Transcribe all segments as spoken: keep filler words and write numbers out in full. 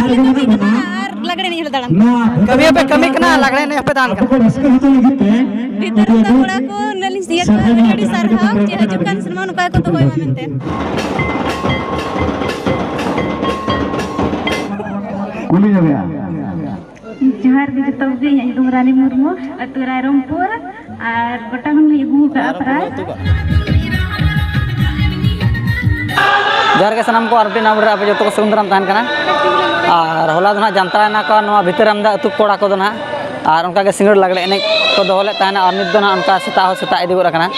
ᱠᱟᱹᱢᱤ ᱠᱟᱱᱟ ᱟᱨ ᱞᱟᱜᱽᱲᱮ ᱮᱱᱮᱡ ᱦᱚᱸᱞᱮ ᱫᱟᱬᱟᱱ ᱠᱟᱱᱟ᱾ ᱠᱟᱹᱢᱤ ᱦᱚᱸᱯᱮ ᱠᱟᱹᱢᱤ ᱠᱟᱱᱟ, ᱞᱟᱜᱽᱲᱮ ᱮᱱᱮᱡ ᱦᱚᱸᱯᱮ ᱫᱟᱬᱟᱱ ᱠᱟᱱᱟ᱾ ᱵᱷᱤᱛᱟᱹᱨ ᱨᱮᱱ ᱠᱚᱲᱟ ᱠᱚ ᱱᱟᱹᱞᱤᱧ ᱥᱤᱭᱟᱹ ᱠᱚ ᱟᱹᱰᱤ ᱟᱹᱰᱤ ᱥᱟᱨᱦᱟᱣ ᱡᱮ ᱦᱤᱡᱩᱜ ᱠᱟᱱ ᱥᱮᱨᱢᱟ ᱱᱚᱝᱠᱟ ᱜᱮᱠᱚ ᱫᱚᱦᱚᱭ ᱢᱟ ᱢᱮᱱᱛᱮ᱾ ᱠᱩᱞᱤ ᱧᱚᱜᱮᱭᱟ᱾ ᱡᱚᱦᱟᱨ ᱜᱮ ᱡᱚᱛᱚ ᱠᱚᱜᱮ, ᱤᱧᱟᱹᱜ ᱧᱩᱛᱩᱢ ᱨᱟᱱᱤ ᱢᱩᱨᱢᱩ, ᱟᱹᱛᱩ ᱨᱟᱭᱨᱚᱝᱯᱩᱨ, ᱟᱨ ᱜᱚᱴᱟ ᱠᱷᱚᱱ ᱞᱤᱧ ᱟᱹᱜᱩ ᱟᱠᱟᱫᱼᱟ ᱯᱨᱟᱭ᱾ ᱡᱚᱦᱟᱨ ᱜᱮ ᱥᱟᱱᱟᱢ ᱠᱚ, ᱟᱨ ᱢᱤᱫᱴᱮᱱ ᱱᱟᱢᱵᱟᱨ ᱨᱮ ᱟᱯᱮ ᱡᱚᱛᱚ ᱠᱚ ᱥᱟᱹᱜᱩᱱ ᱫᱟᱨᱟᱢ ᱛᱟᱦᱮᱱ ᱠᱟᱱᱟ᱾ ᱟᱨ ᱦᱚᱞᱟ ᱫᱚ ᱱᱟᱦᱟᱜ ᱡᱟᱱᱛᱟᱲᱟᱭᱮᱱᱟ ᱠᱚ ᱱᱚᱣᱟ ᱵᱷᱤᱛᱟᱹᱨᱟᱢᱫᱟ ᱟᱹᱛᱩ ᱠᱚᱲᱟ ᱠᱚᱫᱚ ᱱᱟᱦᱟᱜ, ᱟᱨ ᱚᱱᱠᱟ ᱜᱮ ᱥᱤᱸᱜᱟᱹᱲ ᱞᱟᱜᱽᱲᱮ ᱮᱱᱮᱡ ᱠᱚ ᱫᱚᱦᱚ ᱞᱮᱫ ᱛᱟᱦᱮᱱᱟ, ᱟᱨ ᱱᱤᱛ ᱫᱚ ᱱᱟᱦᱟᱜ ᱚᱱᱠᱟ ᱥᱮᱛᱟᱜ ᱦᱚᱸ ᱥᱮᱛᱟᱜ ᱤᱫᱤ ᱜᱚᱫ ᱟᱠᱟᱱᱟ,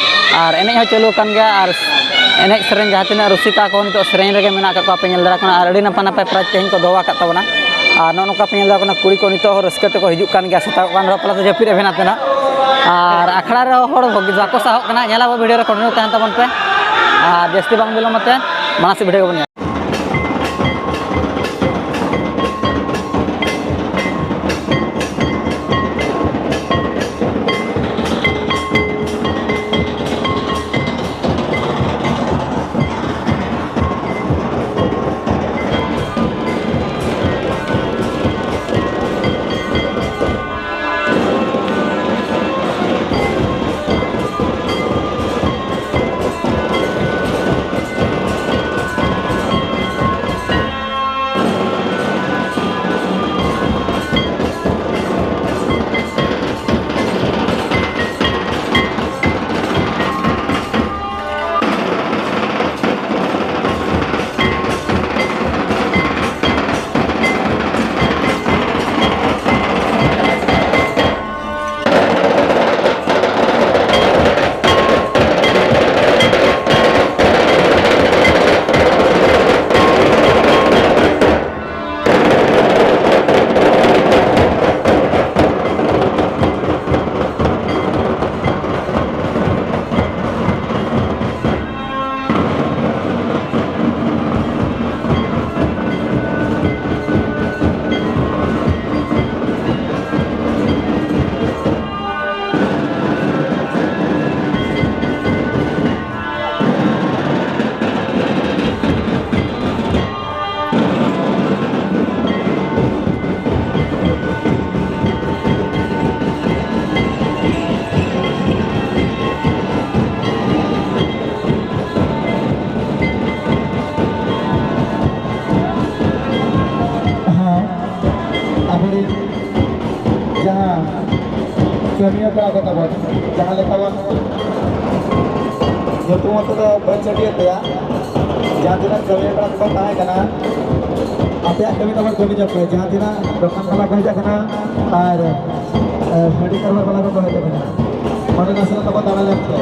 ᱟᱨ ᱮᱱᱮᱡ ᱦᱚᱸ ᱪᱟᱹᱞᱩ ᱟᱠᱟᱱ ᱜᱮᱭᱟ, ᱟᱨ ᱮᱱᱮᱡ ᱥᱮᱨᱮᱧ ᱡᱟᱦᱟᱸ ᱛᱤᱱᱟᱹᱜ ᱨᱩᱥᱤᱠᱟ ᱠᱚ ᱱᱤᱛᱚᱜ ᱥᱮᱨᱮᱧ ᱨᱮᱜᱮ ᱢᱮᱱᱟᱜ ᱟᱠᱟᱫ ᱠᱚᱣᱟ, ᱯᱮ ᱧᱮᱞ ᱫᱟᱲᱮᱭᱟᱜ ᱠᱟᱱᱟ, ᱟᱨ ᱟᱹᱰᱤ ᱱᱟᱯᱟᱭ ᱱᱟᱯᱟᱭ ᱯᱨᱟᱭᱤᱡᱽ ᱛᱮᱦᱮᱧ ᱠᱚ ᱫᱚᱦᱚ ᱟᱠᱟᱫ ᱛᱟᱵᱚᱱᱟ᱾ ᱟᱨ ᱱᱚᱜᱼᱚ ᱱᱚᱝᱠᱟ ᱯᱮ ᱧᱮᱞ ᱫᱟᱲᱮᱭᱟᱜ ᱠᱟᱱᱟ, ᱠᱩᱲᱤ ᱠᱚ ᱱᱤᱛᱚᱜ ᱦᱚᱸ ᱨᱟᱹᱥᱠᱟᱹ ᱛᱮᱠᱚ ᱦᱤᱡᱩᱜ ᱠᱟᱱ ᱜᱮᱭᱟ, ᱥᱮᱛᱟᱜᱚᱜ ᱠᱟᱱ ᱨᱮᱦᱚᱸ ᱯᱟᱞᱮ ᱫᱚ ᱡᱟᱹᱯᱤᱫ ᱮ ᱵᱷᱮᱱᱟ ᱛᱮᱱᱟ᱾ ᱟᱨ ᱟᱠᱷᱲᱟ ᱨᱮᱦᱚᱸ ᱦᱚᱲ ᱵᱟᱠᱚ ᱥᱟᱦᱚᱜ ᱠᱟᱱᱟ᱾ ᱧᱮᱞ ᱟᱵᱚ ᱵᱷᱤᱰᱤᱭᱳ ᱨᱮ ᱠᱚᱱᱴᱤᱱᱤᱭᱩ ᱛᱟᱦᱮᱱ ᱛᱟᱵᱚᱱ ᱯᱮ, ᱟᱨ ᱡᱟᱹᱥᱛᱤ ᱵᱟᱝ ᱵᱤᱞᱚᱢ ᱟᱛᱮ ᱢᱟᱲᱟᱝ ᱥᱮᱫ ᱵᱷᱤᱰᱤᱭᱳ ᱜᱮᱵᱚᱱ ᱧᱮᱞᱟ᱾ ᱱᱤᱭᱟᱹ ᱯᱮᱲᱟ ᱠᱚ ᱛᱟᱵᱚᱱ, ᱡᱟᱦᱟᱸ ᱞᱮᱠᱟ ᱵᱚᱱ ᱧᱩᱛᱩᱢ ᱟᱛᱮ ᱫᱚ ᱵᱟᱹᱧ ᱪᱟᱹᱴᱤᱭᱟᱹ ᱯᱮᱭᱟ, ᱡᱟᱦᱟᱸ ᱛᱤᱱᱟᱹᱜ ᱠᱟᱹᱢᱤ ᱯᱮᱲᱟ ᱠᱚᱵᱚᱱ ᱛᱟᱦᱮᱸ ᱠᱟᱱᱟ, ᱟᱯᱮᱭᱟᱜ ᱠᱟᱹᱢᱤ ᱛᱟᱵᱚᱱ ᱠᱟᱹᱢᱤ ᱧᱚᱜ ᱯᱮ, ᱡᱟᱦᱟᱸ ᱛᱤᱱᱟᱹᱜ ᱫᱚᱠᱟᱱ ᱵᱟᱞᱟ ᱠᱚ ᱦᱮᱡ ᱟᱠᱟᱱᱟ ᱟᱨ, ᱮ, ᱦᱟᱺᱰᱤ ᱠᱟᱨᱵᱟᱨ ᱵᱟᱞᱟ ᱠᱚᱠᱚ ᱦᱮᱡ ᱟᱠᱟᱱᱟ, ᱚᱸᱰᱮ ᱱᱟᱥᱮᱱᱟᱜ ᱛᱟᱵᱚᱱ ᱫᱟᱬᱟ ᱧᱚᱜ ᱯᱮ᱾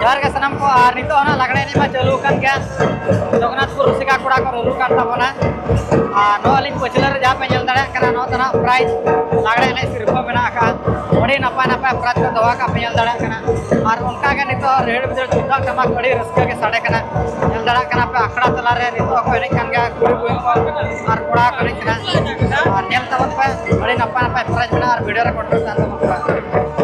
ᱡᱚᱦᱟᱨ ᱜᱮ ᱥᱟᱱᱟᱢ ᱠᱚ, ᱟᱨ ᱱᱤᱛᱚᱜ ᱦᱚᱸ ᱱᱟᱜ ᱞᱟᱜᱽᱲᱮ ᱮᱱᱮᱡ ᱢᱟ ᱪᱟᱹᱞᱩ ᱟᱠᱟᱱ ᱜᱮᱭᱟ᱾ ᱡᱚᱜᱚᱱᱱᱟᱛᱷᱯᱩᱨ ᱨᱩᱥᱤᱠᱟ ᱠᱚᱲᱟ ᱠᱚ ᱨᱩᱨᱩ ᱠᱟᱱ ᱛᱟᱵᱚᱱᱟ᱾ ᱟᱨ ᱱᱚᱣᱟ ᱟᱹᱞᱤᱧ ᱯᱟᱹᱪᱷᱞᱟᱹ ᱨᱮ ᱡᱟᱦᱟᱸ ᱯᱮ ᱧᱮᱞ ᱫᱟᱲᱮᱭᱟᱜ ᱠᱟᱱᱟ, ᱱᱚᱣᱟ ᱫᱚ ᱱᱟᱜ ᱯᱨᱟᱭᱤᱡᱽ, ᱞᱟᱜᱽᱲᱮ ᱮᱱᱮᱡ ᱥᱤᱨᱯᱟᱹ ᱢᱮᱱᱟᱜ ᱟᱠᱟᱫᱼᱟ᱾ ᱟᱹᱰᱤ ᱱᱟᱯᱟᱭ ᱱᱟᱯᱟᱭ ᱯᱨᱟᱭᱤᱡᱽ ᱠᱚ ᱫᱚᱦᱚ ᱟᱠᱟᱫ ᱯᱮ ᱧᱮᱞ ᱫᱟᱲᱮᱭᱟᱜ ᱠᱟᱱᱟ᱾ ᱟᱨ ᱚᱱᱠᱟ ᱜᱮ ᱱᱤᱛᱚᱜ ᱨᱤᱦᱤᱲ ᱵᱤᱫᱤᱲ ᱛᱩᱢᱫᱟᱜ ᱴᱟᱢᱟᱠ ᱟᱹᱰᱤ ᱨᱟᱹᱥᱠᱟᱹ ᱜᱮ ᱥᱟᱰᱮ ᱠᱟᱱᱟ᱾ ᱧᱮᱞ ᱫᱟᱲᱮᱭᱟᱜ ᱠᱟᱱᱟ ᱯᱮ, ᱟᱠᱷᱲᱟ ᱛᱟᱞᱟ ᱨᱮ ᱱᱤᱛᱚᱜ ᱦᱚᱸᱠᱚ ᱮᱱᱮᱡ ᱠᱟᱱ ᱜᱮᱭᱟ, ᱠᱩᱲᱤ ᱠᱩᱲᱤ ᱠᱚ ᱟᱨ ᱠᱚᱲᱟ ᱠᱚ ᱮᱱᱮᱡ ᱠᱟᱱᱟ᱾ ᱟᱨ ᱧᱮᱞ ᱛᱟᱵᱚᱱ ᱯᱮ, ᱟᱹᱰᱤ ᱱᱟᱯᱟᱭ ᱱᱟᱯᱟᱭ ᱯᱨᱟᱭᱤᱡᱽ ᱢᱮᱱᱟᱜᱼᱟ ᱟᱨ ᱵᱷᱤᱰᱤᱭᱳ ᱨᱮᱠᱚᱨᱰ ᱠᱟᱱ ᱛᱟᱵᱚᱱ ᱯᱮ᱾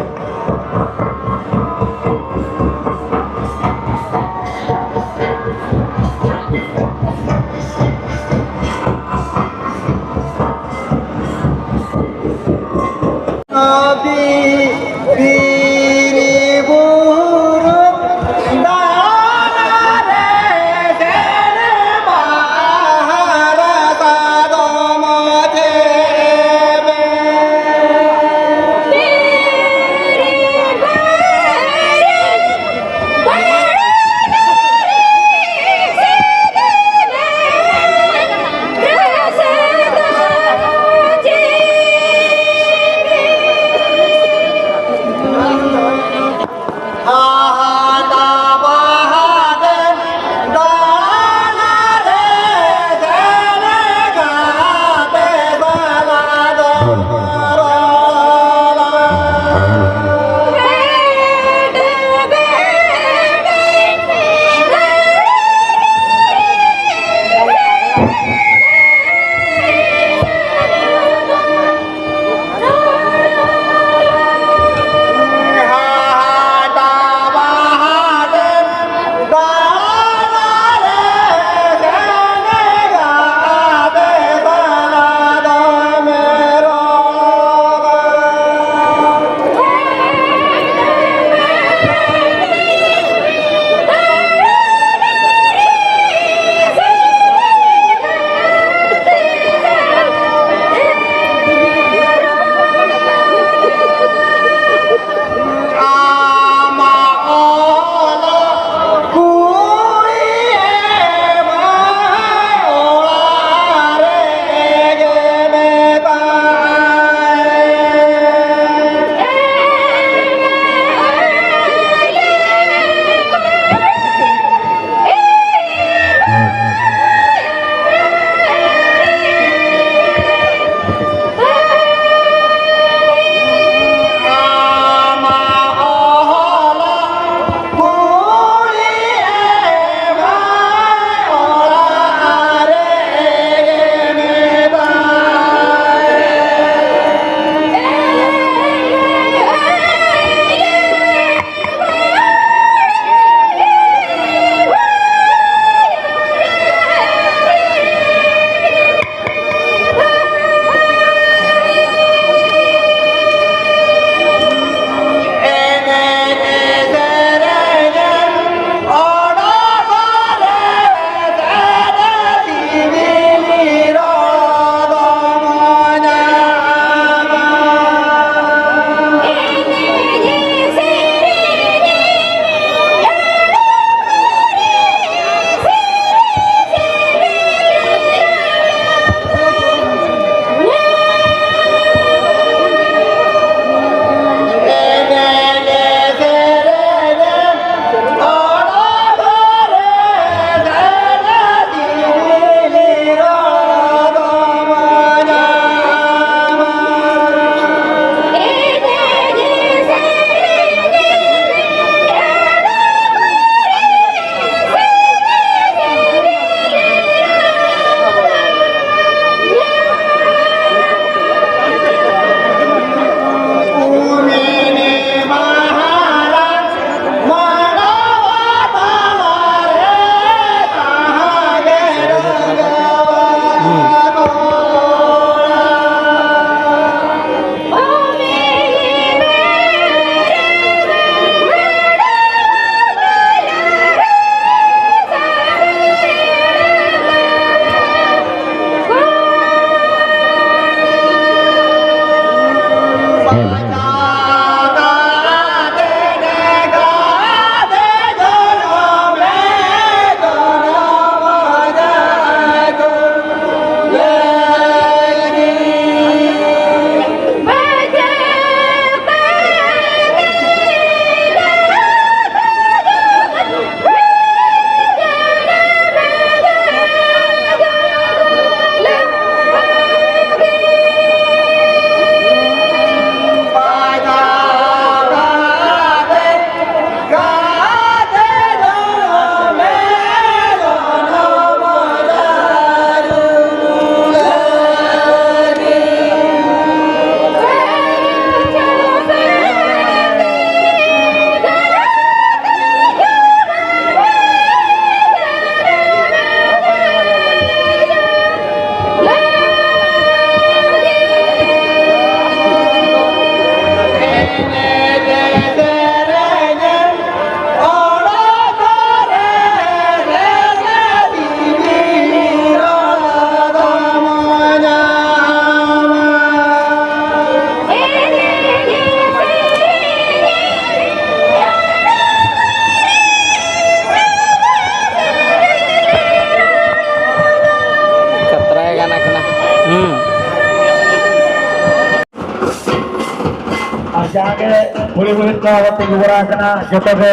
ᱠᱩᱲᱤ ᱢᱤᱱᱤᱴ ᱠᱚ ᱛᱤᱸᱜᱩ ᱵᱟᱲᱟ ᱟᱠᱟᱱᱟ ᱡᱚᱛᱚ ᱜᱮ᱾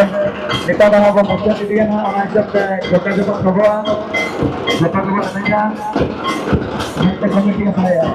ᱱᱤᱛᱚᱜ ᱫᱚ ᱦᱟᱸᱜ ᱵᱚᱱ ᱢᱩᱪᱟᱹᱫ ᱤᱫᱤᱭᱟ ᱱᱟᱦᱟᱜ, ᱚᱱᱟ ᱦᱤᱥᱟᱹᱵ ᱛᱮ ᱡᱚᱛᱚ ᱜᱮᱵᱚᱱ ᱥᱚᱜᱚᱜᱼᱟ, ᱡᱚᱛᱚ ᱜᱮᱵᱚᱱ ᱮᱱᱮᱡᱟ᱾ ᱢᱤᱫᱴᱮᱱ ᱠᱚᱢᱤᱴᱤ ᱦᱟᱛᱟᱣᱮᱜᱼᱟ᱾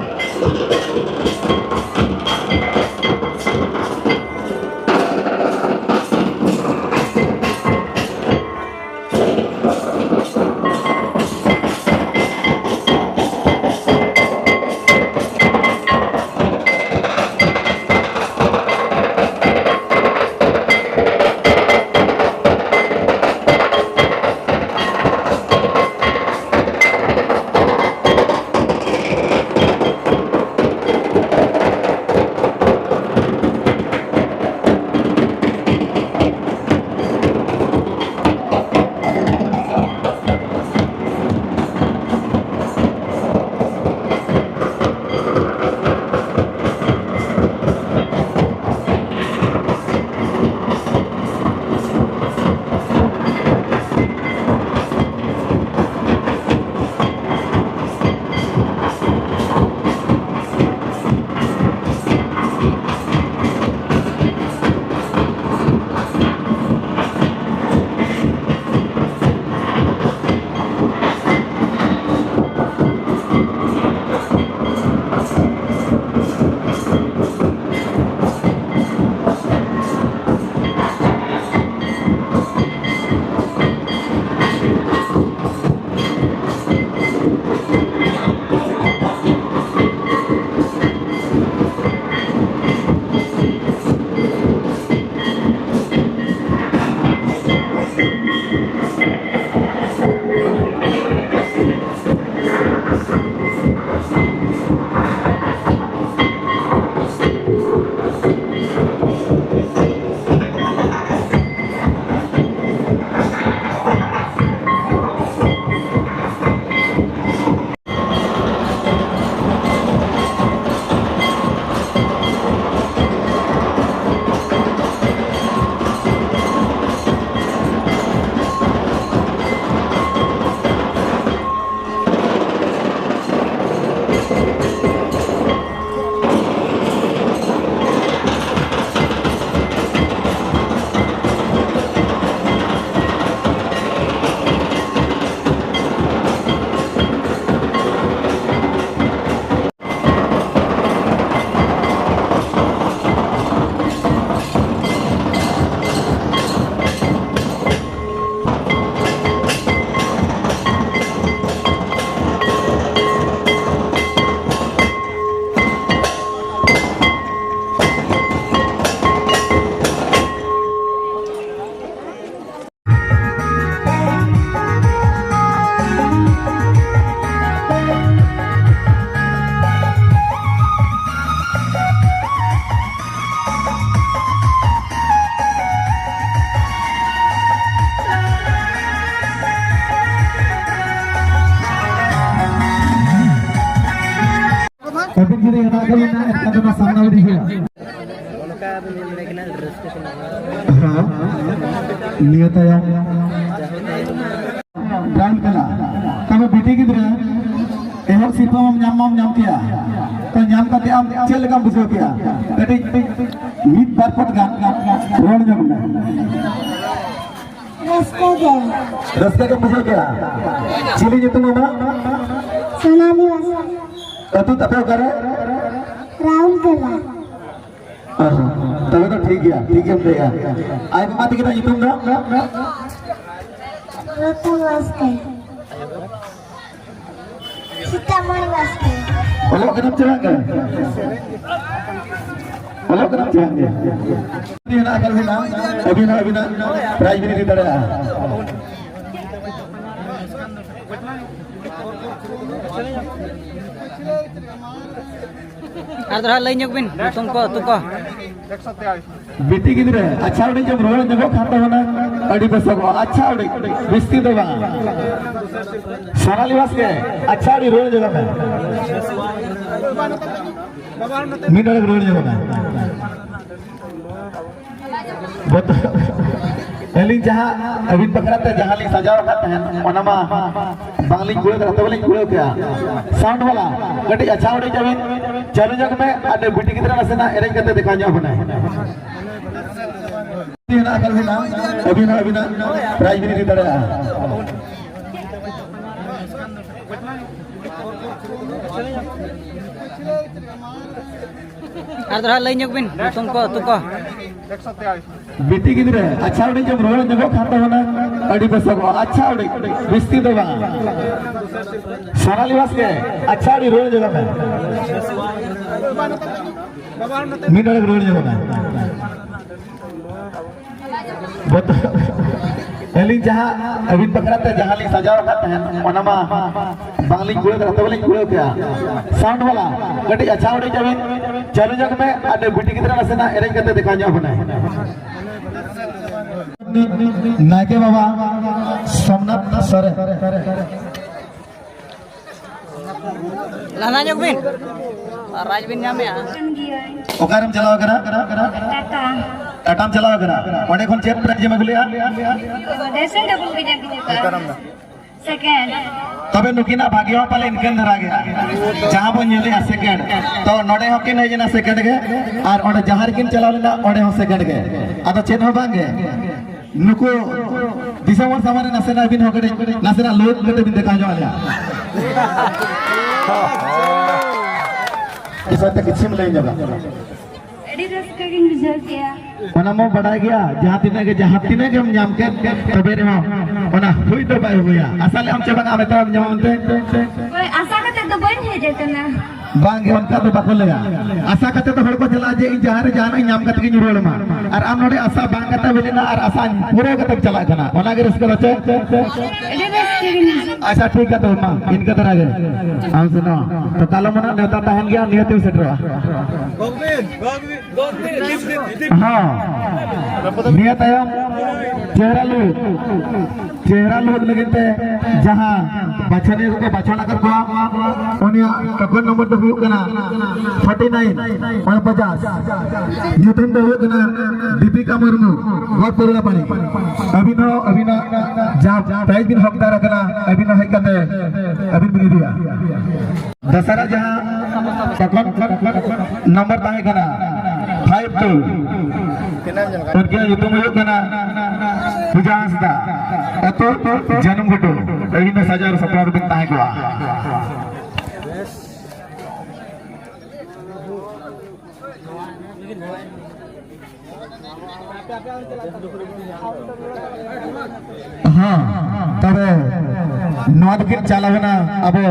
ᱮᱴᱠᱮᱴᱚᱬᱮ ᱥᱟᱢᱱᱟ ᱤᱫᱤ ᱦᱩᱭᱩᱜᱼᱟ᱾ ᱚᱱᱠᱟ ᱵᱚᱱ ᱧᱮᱞ ᱫᱟᱲᱮᱭᱟᱜ ᱠᱟᱱᱟ, ᱨᱟᱹᱥᱠᱟᱹ ᱥᱟᱱᱟ ᱠᱟᱱᱟ᱾ ᱦᱮᱸ, ᱱᱤᱭᱟᱹ ᱛᱟᱭᱚᱢ ᱡᱟᱦᱟᱸ ᱛᱟᱭᱚᱢ ᱵᱨᱟᱣᱩᱱ ᱠᱟᱞᱟᱨ᱾ ᱛᱚᱵᱮ ᱵᱤᱴᱤ ᱜᱤᱫᱽᱨᱟᱹ, ᱮᱦᱚᱵ ᱥᱤᱨᱯᱟᱹ ᱢᱟᱢ ᱧᱟᱢ ᱢᱟᱢ ᱧᱟᱢ ᱠᱮᱭᱟ, ᱛᱚ ᱧᱟᱢ ᱠᱟᱛᱮ ᱟᱢ ᱪᱮᱫ ᱞᱮᱠᱟᱢ ᱵᱩᱡᱷᱟᱹᱣ ᱠᱮᱭᱟ? ᱠᱟᱹᱴᱤᱡ ᱢᱤᱫ ᱵᱟᱨ ᱯᱚᱫ ᱜᱟᱱ ᱨᱚᱲ ᱧᱚᱜ ᱢᱮ᱾ ᱨᱟᱹᱥᱠᱟᱹ ᱜᱮ᱾ ᱨᱟᱹᱥᱠᱟᱹ ᱜᱮᱢ ᱵᱩᱡᱷᱟᱹᱣ ᱠᱮᱭᱟ᱾ ᱪᱤᱞᱤ ᱧᱩᱛᱩᱢ ᱟᱢᱟᱜ? ᱥᱳᱱᱟᱞᱤ ᱦᱟᱸᱥᱫᱟ᱾ ᱟᱹᱛᱩ ᱛᱟᱯᱮ ᱚᱠᱟᱨᱮ? ᱨᱟᱣᱩᱞᱠᱮᱞᱟ᱾ ᱟᱨ ᱛᱚᱵᱮ ᱫᱚ ᱴᱷᱤᱠ ᱜᱮᱭᱟ, ᱴᱷᱤᱠ ᱜᱮᱢ ᱞᱟᱹᱭᱮᱜᱼᱟ᱾ ᱟᱡ ᱢᱟᱢᱟ ᱛᱟᱹᱠᱤᱱᱟᱜ ᱧᱩᱛᱩᱢ ᱫᱚ? ᱨᱚᱛᱚᱱ ᱵᱟᱥᱠᱮ᱾ ᱥᱤᱛᱟᱢᱚᱬᱤ ᱵᱟᱥᱠᱮ᱾ ᱚᱞᱚᱜ ᱠᱟᱱᱟᱢ ᱪᱮ ᱵᱟᱝ ᱜᱮ? ᱚᱞᱚᱜ ᱠᱟᱱᱟᱢ ᱪᱮ ᱵᱟᱝ ᱜᱮ? ᱡᱩᱫᱤ ᱦᱮᱱᱟᱜ ᱟᱠᱟᱫ ᱵᱤᱱᱟ, ᱟᱹᱵᱤᱱ ᱦᱚᱸ ᱟᱹᱵᱤᱱᱟᱜ ᱯᱨᱟᱭᱤᱡᱽ ᱵᱤᱱ ᱤᱫᱤ ᱫᱟᱲᱮᱭᱟᱜᱼᱟ᱾ ᱟᱨ ᱫᱚᱦᱲᱟ ᱞᱟᱹᱭ ᱧᱚᱜ ᱵᱤᱱ ᱧᱩᱛᱩᱢ ᱠᱚ, ᱟᱹᱛᱩ ᱠᱚ᱾ ᱵᱤᱴᱤ ᱜᱤᱫᱽᱨᱟᱹ, ᱟᱪᱪᱷᱟ ᱩᱰᱤᱡ ᱮᱢ ᱨᱩᱣᱟᱹᱲ ᱧᱚᱜᱚᱜ ᱠᱷᱟᱱ ᱫᱚ ᱦᱩᱱᱟᱹᱝ ᱟᱹᱰᱤ ᱵᱮᱥᱚᱜᱚᱜᱼᱟ᱾ ᱟᱪᱪᱷᱟ ᱩᱰᱤᱡ, ᱵᱤᱥᱛᱤ ᱫᱚ ᱵᱟᱝ᱾ ᱥᱳᱱᱟᱞᱤ ᱵᱟᱥᱠᱮ, ᱟᱪᱪᱷᱟ ᱩᱰᱤᱡ ᱨᱩᱣᱟᱹᱲ ᱧᱚᱜᱚᱜ ᱢᱮ᱾ ᱢᱤᱫ ᱰᱚᱸᱰᱮᱠ ᱨᱩᱣᱟᱹᱲ ᱧᱚᱜᱚᱜ ᱢᱮ᱾ ᱵᱚᱛᱚᱨ, ᱟᱹᱞᱤᱧ ᱡᱟᱦᱟᱸ ᱟᱹᱵᱤᱱ ᱵᱟᱠᱷᱨᱟ ᱛᱮ ᱡᱟᱦᱟᱸ ᱞᱤᱧ ᱥᱟᱡᱟᱣ ᱟᱠᱟᱫ ᱛᱟᱦᱮᱸᱱ, ᱚᱱᱟ ᱢᱟ ᱵᱟᱝᱞᱤᱧ ᱠᱩᱲᱟᱹᱣ ᱫᱟᱲᱮ, ᱛᱚᱵᱮ ᱞᱤᱧ ᱠᱩᱲᱟᱹᱣ ᱠᱮᱜᱼᱟ᱾ ᱥᱟᱣᱩᱱᱰ ᱵᱟᱞᱟ, ᱠᱟᱹᱴᱤᱡ ᱟᱪᱪᱷᱟ ᱩᱰᱤᱡ ᱟᱹᱵᱤᱱ ᱪᱟᱹᱞᱩ ᱧᱚᱜ ᱢᱮ, ᱟᱨ ᱵᱤᱴᱤ ᱜᱤᱫᱽᱨᱟᱹ ᱱᱟᱥᱮᱱᱟᱜ ᱮᱱᱮᱡ ᱠᱟᱛᱮ ᱫᱮᱠᱷᱟᱣ ᱧᱚᱜ ᱵᱚᱱᱟᱭ᱾ ᱡᱩᱫᱤ ᱦᱮᱱᱟᱜ ᱟᱠᱟᱫ ᱵᱤᱱᱟ, ᱟᱹᱵᱤᱱ ᱦᱚᱸ ᱟᱹᱵᱤᱱᱟᱜ ᱯᱨᱟᱭᱤᱡᱽ ᱵᱤᱱ ᱤᱫᱤ ᱫᱟᱲᱮᱭᱟᱜᱼᱟ᱾ ᱟᱨ ᱫᱚᱦᱲᱟ ᱞᱟᱹᱭ ᱧᱚᱜ ᱵᱤᱱ ᱧᱩᱛᱩᱢ ᱠᱚ, ᱟᱹᱛᱩ ᱠᱚ᱾ ᱵᱤᱴᱤ ᱜᱤᱫᱽᱨᱟᱹ, ᱟᱪᱪᱷᱟ ᱩᱰᱤᱡ ᱮᱢ ᱨᱩᱣᱟᱹᱲ ᱧᱚᱜᱚᱜ ᱠᱷᱟᱱ ᱫᱚ ᱦᱩᱱᱟᱹᱝ ᱟᱹᱰᱤ ᱵᱮᱥᱚᱜᱚᱜᱼᱟ᱾ ᱟᱪᱪᱷᱟ ᱩᱰᱤᱡ, ᱵᱤᱥᱛᱤ ᱫᱚ ᱵᱟᱝ᱾ ᱥᱳᱱᱟᱞᱤ ᱵᱟᱥᱠᱮ, ᱟᱪᱪᱷᱟ ᱩᱰᱤᱡ ᱨᱩᱣᱟᱹᱲ ᱧᱚᱜᱚᱜ ᱢᱮ᱾ ᱢᱤᱫ ᱰᱚᱸᱰᱮᱠ ᱨᱩᱣᱟᱹᱲ ᱧᱚᱜᱚᱜ ᱢᱮ᱾ ᱵᱚᱛᱚᱨ, ᱟᱹᱞᱤᱧ ᱡᱟᱦᱟᱸ ᱟᱹᱵᱤᱱ ᱵᱟᱠᱷᱨᱟ ᱛᱮ ᱡᱟᱦᱟᱸ ᱞᱤᱧ ᱥᱟᱡᱟᱣ ᱟᱠᱟᱫ ᱛᱟᱦᱮᱸᱱ, ᱚᱱᱟ ᱢᱟ ᱵᱟᱝᱞᱤᱧ ᱠᱩᱲᱟᱹᱣ ᱫᱟᱲᱮ, ᱛᱚᱵᱮ ᱞᱤᱧ ᱠᱩᱲᱟᱹᱣ ᱠᱮᱜᱼᱟ᱾ ᱥᱟᱣᱩᱱᱰ ᱵᱟᱞᱟ, ᱠᱟᱹᱴᱤᱡ ᱟᱪᱪᱷᱟ ᱩᱰᱤᱡ ᱟᱹᱵᱤᱱ ᱪᱟᱹᱞᱩ ᱧᱚᱜ ᱢᱮ, ᱟᱨ ᱵᱤᱴᱤ ᱜᱤᱫᱽᱨᱟᱹ ᱱᱟᱥᱮᱱᱟᱜ ᱮᱱᱮᱡ ᱠᱟᱛᱮ ᱫᱮᱠᱷᱟᱣ ᱧᱚᱜ ᱵᱚᱱᱟᱭ᱾ ᱱᱟᱭᱠᱮ ᱵᱟᱵᱟ ᱥᱳᱢᱱᱟᱛᱷ ᱥᱚᱨᱮᱱ᱾ ᱞᱟᱸᱫᱟ ᱧᱚᱜ ᱵᱤᱱ᱾ ᱟᱨ ᱨᱟᱡᱽ ᱵᱤᱱ ᱧᱟᱢᱮᱜᱼᱟ᱾ ᱠᱟᱱ ᱜᱤᱭᱟᱹᱧ᱾ ᱚᱠᱟᱨᱮᱢ ᱪᱟᱞᱟᱣ ᱟᱠᱟᱱᱟ? ᱴᱟᱴᱟ᱾ ᱴᱟᱴᱟᱢ ᱪᱟᱞᱟᱣ ᱟᱠᱟᱱᱟ? ᱚᱸᱰᱮ ᱠᱷᱚᱱ ᱪᱮᱫ ᱯᱨᱟᱭᱤᱡᱽ ᱮᱢ ᱟᱹᱜᱩ ᱞᱮᱜᱼᱟ? ᱰᱨᱮᱥᱤᱝ ᱴᱮᱵᱤᱞ ᱜᱤᱧ ᱟᱹᱜᱩ ᱟᱠᱟᱫᱼᱟ᱾ ᱥᱮᱠᱮᱱᱰ᱾ ᱛᱚᱵᱮ ᱱᱩᱠᱤᱱᱟᱜ ᱵᱷᱟᱜᱽᱭᱚ ᱦᱚᱸ ᱯᱟᱞᱮ ᱤᱱᱠᱟᱹᱱ ᱫᱷᱟᱨᱟ ᱜᱮᱭᱟ, ᱡᱟᱦᱟᱸ ᱵᱚᱱ ᱧᱮᱞᱮᱜᱼᱟ ᱥᱮᱠᱮᱱᱰ᱾ ᱛᱚ ᱱᱚᱰᱮ ᱦᱚᱸᱠᱤᱱ ᱦᱮᱡ ᱮᱱᱟ ᱥᱮᱠᱮᱱᱰ ᱜᱮ, ᱟᱨ ᱚᱸᱰᱮ ᱡᱟᱦᱟᱸ ᱨᱮᱠᱤᱱ ᱪᱟᱞᱟᱣ ᱞᱮᱱᱟ ᱚᱸᱰᱮ ᱦᱚᱸ ᱥᱮᱠᱮᱱᱰ ᱜᱮ᱾ ᱟᱫᱚ ᱪᱮᱫ ᱦᱚᱸ ᱵᱟᱝ ᱜᱮ, ᱱᱩᱠᱩ ᱫᱤᱥᱚᱢ ᱦᱚᱲ ᱥᱟᱢᱟᱝ ᱨᱮ ᱱᱟᱥᱮᱱᱟᱜ ᱟᱹᱵᱤᱱ ᱦᱚᱸ ᱠᱟᱹᱴᱤᱡ ᱱᱟᱥᱮᱱᱟᱜ ᱞᱳᱵᱷ ᱠᱟᱹᱴᱤᱡ ᱵᱤᱱ ᱫᱮᱠᱷᱟᱣ ᱧᱚᱜ ᱟᱞᱮᱭᱟ᱾ ᱵᱤᱥᱚᱭ ᱛᱮ ᱠᱤᱪᱷᱩᱢ ᱞᱟᱹᱭ ᱧᱚᱜᱟ᱾ ᱟᱹᱰᱤ ᱨᱟᱹᱥᱠᱟᱹ ᱜᱤᱧ ᱵᱩᱡᱷᱟᱹᱣ ᱠᱮᱜᱼᱟ᱾ ᱚᱱᱟ ᱢᱟ ᱵᱟᱰᱟᱭ ᱜᱮᱭᱟ, ᱡᱟᱦᱟᱸ ᱛᱤᱱᱟᱹᱜ ᱜᱮ, ᱡᱟᱦᱟᱸ ᱛᱤᱱᱟᱹᱜ ᱜᱮᱢ ᱧᱟᱢ ᱠᱮᱫ, ᱛᱚᱵᱮ ᱨᱮᱦᱚᱸ ᱚᱱᱟ ᱦᱩᱭ ᱫᱚ ᱵᱟᱭ ᱦᱩᱭᱟ᱾ ᱟᱥᱟ ᱞᱮ ᱟᱢ ᱪᱮ ᱵᱟᱝ ᱟᱢ ᱮᱛᱚᱦᱚᱵ ᱧᱟᱢ ᱟᱢ ᱛᱮ? ᱦᱳᱭ, ᱟᱥᱟ ᱠᱟᱛᱮ ᱫᱚ ᱵᱟᱹᱧ ᱦᱮᱡ ᱟᱠᱟᱱᱟ᱾ ᱵᱟᱝ ᱜᱮ, ᱚᱱᱠᱟ ᱫᱚ ᱵᱟᱠᱚ ᱞᱟᱹᱭᱟ᱾ ᱟᱥᱟ ᱠᱟᱛᱮ ᱫᱚ ᱦᱚᱲ ᱠᱚ ᱪᱟᱞᱟᱜᱼᱟ ᱡᱮ ᱤᱧ ᱡᱟᱦᱟᱸ ᱨᱮ ᱡᱟᱦᱟᱱᱟᱜ ᱤᱧ ᱧᱟᱢ ᱠᱟᱛᱮ ᱜᱤᱧ ᱨᱩᱣᱟᱹᱲ ᱢᱟ, ᱟᱨ ᱟᱢ ᱱᱚᱰᱮ ᱟᱥᱟ ᱵᱟᱝ ᱠᱟᱛᱮ ᱦᱩᱭ ᱞᱮᱱᱟ ᱟᱨ ᱟᱥᱟ ᱯᱩᱨᱟᱹᱣ ᱠᱟᱛᱮᱢ ᱪᱟᱞᱟᱜ ᱠᱟᱱᱟ, ᱚᱱᱟ ᱜᱮ ᱨᱟᱹᱥᱠᱟᱹ ᱫᱚ ᱪᱮ? ᱟᱹᱰᱤ ᱨᱟᱹᱥᱠᱟᱹ ᱜᱤᱧ ᱵᱩᱡᱷᱟᱹᱣ᱾ ᱟᱪᱪᱷᱟ, ᱴᱷᱤᱠ ᱜᱮᱭᱟ, ᱛᱚᱵᱮ ᱢᱟ ᱤᱱᱠᱟᱹ ᱫᱷᱟᱨᱟ ᱜᱮ᱾ ᱟᱢ ᱥᱮᱱᱚᱜ ᱛᱚ ᱠᱟᱞᱚᱢ ᱱᱟᱜ ᱱᱮᱣᱛᱟ ᱛᱟᱦᱮᱱ ᱜᱮᱭᱟ, ᱱᱤᱭᱟᱹ ᱛᱮᱢ ᱥᱮᱴᱮᱨᱚᱜᱼᱟ᱾ ᱦᱚᱸ, ᱱᱤᱭᱟᱹ ᱛᱟᱭᱚᱢ ᱪᱮᱦᱨᱟ ᱞᱩᱠ, ᱪᱮᱦᱨᱟ ᱞᱩᱠ ᱞᱟᱹᱜᱤᱫ ᱛᱮ ᱡᱟᱦᱟᱸ ᱵᱟᱪᱷᱚᱱᱤᱭᱟᱹ ᱠᱚᱠᱚ ᱵᱟᱪᱷᱚᱱ ᱟᱠᱟᱫ ᱠᱚᱣᱟ, ᱩᱱᱤᱭᱟᱜ ᱴᱚᱠᱚᱱ ᱱᱚᱢᱵᱚᱨ ᱫᱚ ᱦᱩᱭᱩᱜ ᱠᱟᱱᱟ ᱯᱷᱳᱨᱴᱤ ᱱᱟᱭᱤᱱ, ᱩᱱᱯᱚᱪᱟᱥ᱾ ᱧᱩᱛᱩᱢ ᱫᱚ ᱦᱩᱭᱩᱜ ᱠᱟᱱᱟ ᱫᱤᱯᱤᱠᱟ ᱢᱩᱨᱢᱩ, ᱜᱚᱴ ᱯᱟᱹᱨᱩᱲᱟᱯᱟᱲᱤ᱾ ᱟᱹᱵᱤᱱ ᱦᱚᱸ ᱟᱹᱵᱤᱱᱟᱜ ᱡᱟᱦᱟᱸ ᱯᱨᱟᱭᱤᱡᱽ ᱵᱤᱱ ᱦᱚᱠᱫᱟᱨ ᱟᱠᱟᱱᱟ, ᱟᱹᱵᱤᱱ ᱦᱚᱸ ᱦᱮᱡ ᱠᱟᱛᱮ ᱟᱹᱵᱤᱱ ᱵᱤᱱ ᱤᱫᱤᱭᱟ᱾ ᱫᱚᱥᱟᱨᱟᱜ ᱡᱟᱦᱟᱸ ᱛᱚᱠᱷᱚᱱ ᱱᱚᱢᱵᱚᱨ ᱛᱟᱦᱮᱸ ᱠᱟᱱᱟ ᱯᱷᱟᱭᱤᱵᱷ ᱴᱩ, ᱩᱱᱠᱤᱱᱟᱜ ᱧᱩᱛᱩᱢ ᱦᱩᱭᱩᱜ ᱠᱟᱱᱟ ᱯᱩᱡᱟ ᱦᱟᱸᱥᱫᱟ, ᱟᱹᱛᱩ ᱡᱟᱹᱱᱩᱢ ᱜᱷᱩᱴᱩ᱾ ᱟᱹᱵᱤᱱ ᱫᱚ ᱥᱟᱡᱟᱣ ᱥᱟᱯᱲᱟᱣ ᱨᱮᱵᱤᱱ ᱛᱟᱦᱮᱸ ᱠᱚᱜᱼᱟ᱾ ᱦᱮᱸ, ᱛᱚᱵᱮ ᱱᱚᱣᱟ ᱫᱚᱠᱤᱱ ᱪᱟᱞᱟᱣᱮᱱᱟ ᱟᱵᱚ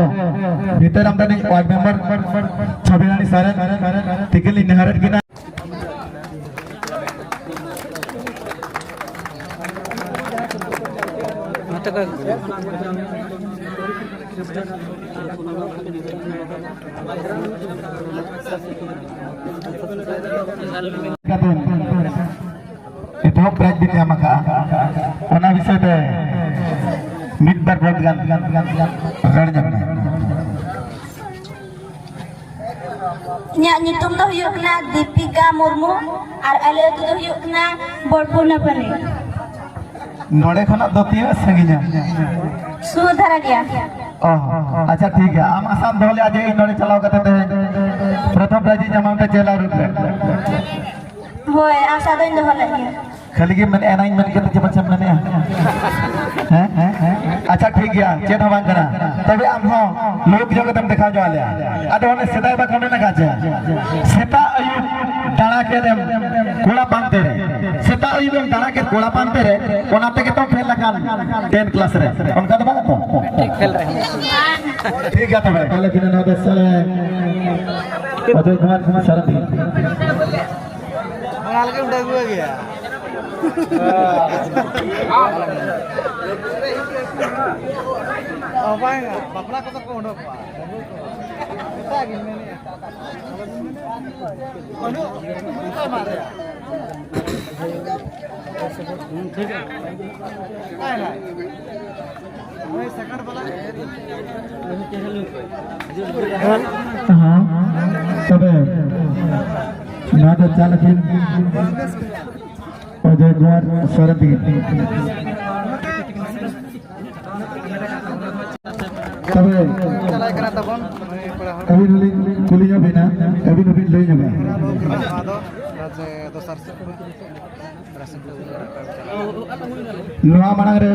ᱵᱷᱤᱛᱟᱹᱨ ᱟᱢᱫᱟᱱᱤ ᱣᱟᱨᱰ ᱢᱮᱢᱵᱟᱨ ᱪᱷᱚᱵᱤᱨᱟᱱᱤ ᱥᱚᱨᱮᱱ ᱛᱤᱠᱤᱱ ᱞᱤᱧ ᱱᱮᱦᱚᱨᱮᱫ ᱠᱤᱱᱟ᱾ ᱮᱛᱚᱦᱚᱵ ᱯᱨᱟᱭᱤᱡᱽ ᱵᱤᱱ ᱧᱟᱢ ᱟᱠᱟᱫᱼᱟ, ᱚᱱᱟ ᱵᱤᱥᱚᱭ ᱛᱮ ᱢᱤᱫ ᱵᱟᱨ ᱵᱚᱱ ᱜᱟᱱ ᱨᱚᱲ ᱧᱚᱜ ᱢᱮ᱾ ᱤᱧᱟᱹᱜ ᱧᱩᱛᱩᱢ ᱫᱚ ᱦᱩᱭᱩᱜ ᱠᱟᱱᱟ ᱫᱤᱯᱤᱠᱟ ᱢᱩᱨᱢᱩ ᱟᱨ ᱟᱞᱮ ᱟᱹᱛᱩ ᱫᱚ ᱦᱩᱭᱩᱜ ᱠᱟᱱᱟ ᱵᱳᱞᱯᱩᱨ ᱱᱟᱯᱟᱱᱤ᱾ ᱱᱚᱰᱮ ᱠᱷᱚᱱᱟᱜ ᱫᱚ ᱛᱤᱱᱟᱹᱜ ᱥᱟᱺᱜᱤᱧᱟ? ᱥᱩᱨ ᱫᱷᱟᱨᱟ ᱜᱮᱭᱟ᱾ ᱚ, ᱟᱪᱪᱷᱟ, ᱴᱷᱤᱠ ᱜᱮᱭᱟ᱾ ᱟᱢ ᱟᱥᱟᱢ ᱫᱚᱦᱚ ᱞᱮᱫᱼᱟ ᱡᱮ ᱤᱧ ᱱᱚᱰᱮ ᱪᱟᱞᱟᱣ ᱠᱟᱛᱮ ᱛᱮᱦᱮᱧ ᱯᱨᱚᱛᱷᱚᱢ ᱯᱨᱟᱭᱤᱡᱽ ᱤᱧ ᱧᱟᱢᱟ ᱢᱤᱫᱴᱮᱱ ᱪᱮᱞᱟ ᱨᱩᱯ ᱨᱮ? ᱦᱳᱭ, ᱟᱥᱟ ᱫᱚᱧ ᱫᱚᱦᱚ ᱞᱮᱫ ᱜᱮᱭᱟ᱾ ᱠᱷᱟᱹᱞᱤ ᱜᱮ ᱢᱮᱱᱮᱫᱼᱟ, ᱮᱱᱟᱧ ᱢᱮᱱ ᱠᱮᱫᱟ ᱪᱮ ᱯᱟᱪᱮᱢ ᱢᱮᱱᱮᱫᱼᱟ? ᱦᱮᱸ? ᱦᱮᱸ? ᱟᱪᱪᱷᱟ, ᱴᱷᱤᱠ ᱜᱮᱭᱟ, ᱪᱮᱫ ᱦᱚᱸ ᱵᱟᱝ ᱠᱟᱱᱟ᱾ ᱛᱚᱵᱮ ᱟᱢ ᱦᱚᱸ ᱞᱩᱠ ᱧᱚᱜ ᱠᱟᱛᱮᱢ ᱫᱮᱠᱷᱟᱣ ᱧᱚᱜ ᱟᱞᱮᱭᱟ᱾ ᱟᱫᱚ ᱚᱱᱮ ᱥᱮᱫᱟᱭ ᱵᱟᱠᱚ ᱢᱮᱱ ᱟᱠᱟᱫ ᱪᱮ, ᱥᱮᱛᱟᱜ ᱟᱹᱭᱩᱵ ᱫᱟᱬᱟ ᱠᱮᱫ ᱮᱢ ᱠᱚᱲᱟ ᱯᱟᱱᱛᱮ ᱨᱮ, ᱥᱮᱛᱟᱜ ᱟᱹᱭᱩᱵ ᱮᱢ ᱫᱟᱬᱟ ᱠᱮᱫ ᱠᱚᱲᱟ ᱯᱟᱱᱛᱮ ᱨᱮ, ᱚᱱᱟ ᱛᱮᱜᱮ ᱛᱚᱢ ᱯᱷᱮᱞ ᱟᱠᱟᱱ ᱴᱮᱱ ᱠᱞᱟᱥ ᱨᱮ, ᱚᱱᱠᱟ ᱫᱚ ᱵᱟᱝ ᱛᱚ? ᱴᱷᱤᱠ ᱯᱷᱮᱞ ᱨᱮ᱾ ᱴᱷᱤᱠ ᱜᱮᱭᱟ ᱛᱚᱵᱮ, ᱛᱟᱦᱞᱮ ᱵᱤᱱᱟᱹ ᱱᱚᱣᱟ ᱫᱚ ᱥᱟᱞᱮ ᱚᱡᱚᱭ ᱠᱩᱢᱟᱨ ᱥᱟᱨᱚᱛᱷᱤ᱾ ᱚᱱᱟ ᱞᱟᱹᱜᱤᱫ ᱩᱰᱟᱹ ᱟᱹᱜᱩ ᱜᱮᱭᱟ᱾ ᱚ, ᱵᱟᱝ, ᱵᱟᱯᱞᱟ ᱠᱚᱫᱚ ᱠᱚ ᱩᱰᱩᱠᱚᱜᱼᱟ᱾ ᱮᱴᱟᱜ ᱜᱤᱧ ᱢᱮᱱᱮᱫᱼᱟ᱾ ᱵᱟᱹᱱᱩᱜ, ᱵᱟᱹᱱᱩᱜ ᱛᱟᱢᱟ ᱨᱮᱭᱟᱜ᱾ ᱦᱩᱸ, ᱴᱷᱤᱠ ᱜᱮᱭᱟ᱾ ᱦᱳᱭ, ᱥᱮᱠᱮᱱᱰ ᱵᱟᱞᱟ᱾ ᱦᱮᱸ, ᱛᱚᱵᱮ ᱱᱚᱣᱟ ᱫᱚ ᱪᱟᱞ ᱟᱹᱠᱤᱱ ᱚᱡᱚᱭ ᱠᱩᱢᱟᱨ ᱥᱚᱨᱮᱱ ᱛᱟᱹᱠᱤᱱ᱾ ᱛᱚᱵᱮ ᱪᱟᱞᱟᱜ ᱠᱟᱱᱟ ᱛᱟᱵᱚᱱ ᱱᱩᱭ ᱠᱚᱲᱟ ᱦᱚᱲ᱾ ᱟᱹᱵᱤᱱ ᱦᱚᱸᱞᱤᱧ ᱠᱩᱞᱤ ᱧᱚᱜ ᱵᱤᱱᱟ, ᱟᱹᱵᱤᱱ ᱦᱚᱸᱵᱤᱱ ᱞᱟᱹᱭ ᱧᱚᱜᱟ᱾ ᱱᱚᱣᱟ ᱫᱚ ᱫᱚᱥᱟᱨ ᱥᱮᱫ᱾ ᱱᱚᱣᱟ ᱢᱟᱲᱟᱝ ᱨᱮ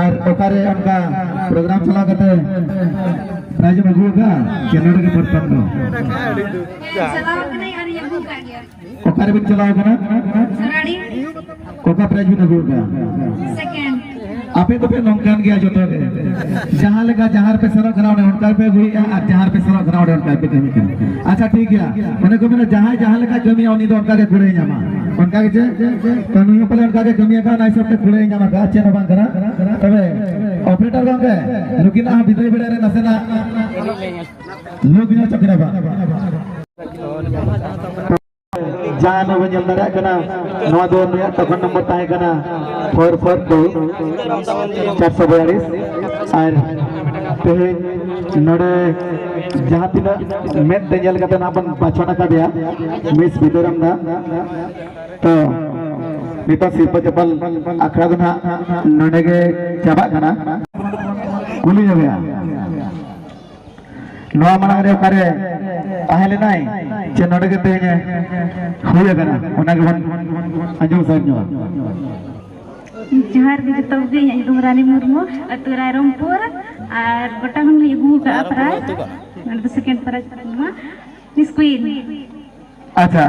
ᱟᱨ ᱚᱠᱟᱨᱮ ᱚᱱᱠᱟ ᱯᱨᱳᱜᱨᱟᱢ ᱪᱟᱞᱟᱣ ᱠᱟᱛᱮ ᱯᱨᱟᱭᱤᱡᱽ ᱮᱢ ᱟᱹᱜᱩ ᱟᱠᱟᱫᱼᱟ ᱪᱮ ᱱᱚᱰᱮ ᱜᱮ ᱯᱨᱚᱛᱷᱚᱢ ᱫᱚ? ᱦᱮᱸ, ᱪᱟᱞᱟᱣ ᱠᱟᱹᱱᱟᱹᱧ ᱟᱨᱤᱧ ᱟᱹᱜᱩ ᱟᱠᱟᱫ ᱜᱮᱭᱟ᱾ ᱚᱠᱟᱨᱮ ᱵᱤᱱ ᱪᱟᱞᱟᱣ ᱠᱟᱱᱟ? ᱥᱚᱨᱟᱲᱤ᱾ ᱚᱠᱟ ᱯᱨᱟᱭᱤᱡᱽ ᱵᱤᱱ ᱟᱹᱜᱩ ᱟᱠᱟᱫᱼᱟ? ᱥᱮᱠᱮᱱᱰ᱾ ᱟᱯᱮ ᱫᱚᱯᱮ ᱱᱚᱝᱠᱟᱱ ᱜᱮᱭᱟ ᱡᱚᱛᱚ ᱜᱮ, ᱡᱟᱦᱟᱸ ᱞᱮᱠᱟ ᱡᱟᱦᱟᱸ ᱨᱮᱯᱮ ᱥᱮᱱᱚᱜ ᱠᱟᱱᱟ ᱚᱸᱰᱮ ᱚᱱᱠᱟ ᱜᱮᱯᱮ ᱟᱹᱜᱩᱭᱮᱫᱼᱟ ᱟᱨ ᱡᱟᱦᱟᱸ ᱨᱮᱯᱮ ᱥᱮᱱᱚᱜ ᱠᱟᱱᱟ ᱚᱸᱰᱮ ᱚᱱᱠᱟ ᱜᱮᱯᱮ ᱠᱟᱹᱢᱤ ᱠᱟᱱᱟ᱾ ᱟᱪᱪᱷᱟ, ᱴᱷᱤᱠ ᱜᱮᱭᱟ, ᱚᱱᱮ ᱠᱚ ᱢᱮᱱᱟ ᱡᱟᱦᱟᱸᱭ ᱡᱟᱦᱟᱸ ᱞᱮᱠᱟ ᱠᱟᱹᱢᱤᱭᱟ ᱩᱱᱤ ᱫᱚ ᱚᱱᱠᱟ ᱜᱮ ᱠᱩᱲᱟᱹᱭ ᱧᱟᱢᱟ, ᱚᱱᱠᱟ ᱜᱮ ᱪᱮ? ᱛᱚ ᱱᱩᱭ ᱦᱚᱸ ᱯᱟᱞᱮ ᱚᱱᱠᱟ ᱜᱮ ᱠᱟᱹᱢᱤ ᱟᱠᱟᱫ, ᱚᱱᱟ ᱦᱤᱥᱟᱹᱵ ᱛᱮ ᱠᱩᱲᱟᱹᱭ ᱧᱟᱢ ᱟᱠᱟᱫ, ᱪᱮᱫ ᱦᱚᱸ ᱵᱟᱝ ᱠᱟᱱᱟ᱾ ᱛᱚᱵᱮ ᱚᱯᱟᱨᱮᱴᱚᱨ ᱜᱚᱢᱠᱮ, ᱱᱩᱠᱤᱱᱟᱜ ᱦᱚᱸ ᱵᱤᱫᱟᱹᱭ ᱵᱮᱲᱟ ᱨᱮ ᱱᱟᱥᱮᱱᱟᱜ ᱞᱩᱠ ᱧᱚᱜ ᱦᱚᱪᱚ ᱠᱤᱱᱟ ᱵᱟᱝ? ᱡᱟᱦᱟᱸ ᱱᱚᱜᱼᱚᱭ ᱵᱚᱱ ᱧᱮᱞ ᱫᱟᱲᱮᱭᱟᱜ ᱠᱟᱱᱟ, ᱱᱚᱣᱟ ᱫᱚ ᱱᱩᱭᱟᱜ ᱴᱚᱠᱚᱱ ᱱᱚᱢᱵᱚᱨ ᱛᱟᱦᱮᱸ ᱠᱟᱱᱟ ᱯᱷᱳᱨ ᱯᱷᱳᱨ ᱴᱩ, ᱪᱟᱨᱥᱚ ᱵᱤᱭᱟᱞᱤᱥ᱾ ᱟᱨ ᱛᱮᱦᱮᱧ ᱱᱚᱰᱮ ᱡᱟᱦᱟᱸ ᱛᱤᱱᱟᱹᱜ ᱢᱮᱫ ᱛᱮ ᱧᱮᱞ ᱠᱟᱛᱮ ᱱᱟᱜ ᱵᱚᱱ ᱵᱟᱪᱷᱚᱱ ᱟᱠᱟᱫᱮᱭᱟ, ᱢᱤᱥ ᱵᱤᱫᱩᱨᱟᱢ ᱫᱟ᱾ ᱛᱚ ᱱᱤᱛᱚᱜ ᱥᱤᱨᱯᱟᱹ ᱪᱟᱯᱟᱞ ᱟᱠᱷᱲᱟ ᱫᱚ ᱱᱟᱜ ᱱᱚᱰᱮ ᱜᱮ ᱪᱟᱵᱟᱜ ᱠᱟᱱᱟ᱾ ᱠᱩᱞᱤ ᱧᱚᱜᱮᱭᱟ, ᱱᱚᱣᱟ ᱢᱟᱲᱟᱝ ᱨᱮ ᱚᱠᱟᱨᱮ ᱛᱟᱦᱮᱸ ᱞᱮᱱᱟᱭ ᱪᱮ ᱱᱚᱰᱮ ᱜᱮ ᱛᱮᱦᱮᱧ ᱦᱩᱭ ᱟᱠᱟᱱᱟ, ᱚᱱᱟ ᱜᱮᱵᱚᱱ ᱟᱸᱡᱚᱢ ᱥᱟᱹᱨᱤ ᱧᱚᱜᱼᱟ᱾ ᱡᱚᱦᱟᱨ ᱜᱮ ᱡᱚᱛᱚ ᱠᱚᱜᱮ, ᱤᱧᱟᱹᱜ ᱧᱩᱛᱩᱢ ᱨᱟᱱᱤ ᱢᱩᱨᱢᱩ, ᱟᱹᱛᱩ ᱨᱟᱭᱨᱚᱝᱯᱩᱨ, ᱟᱨ ᱜᱚᱴᱟ ᱠᱷᱚᱱ ᱞᱤᱧ ᱟᱹᱜᱩ ᱟᱠᱟᱫᱼᱟ ᱯᱨᱟᱭ᱾ ᱱᱚᱰᱮ ᱫᱚ ᱥᱮᱠᱮᱱᱰ ᱯᱨᱟᱭᱤᱡᱽ ᱠᱟᱱᱟ, ᱢᱤᱥ ᱠᱩᱭᱤᱱ᱾ ᱟᱪᱪᱷᱟ,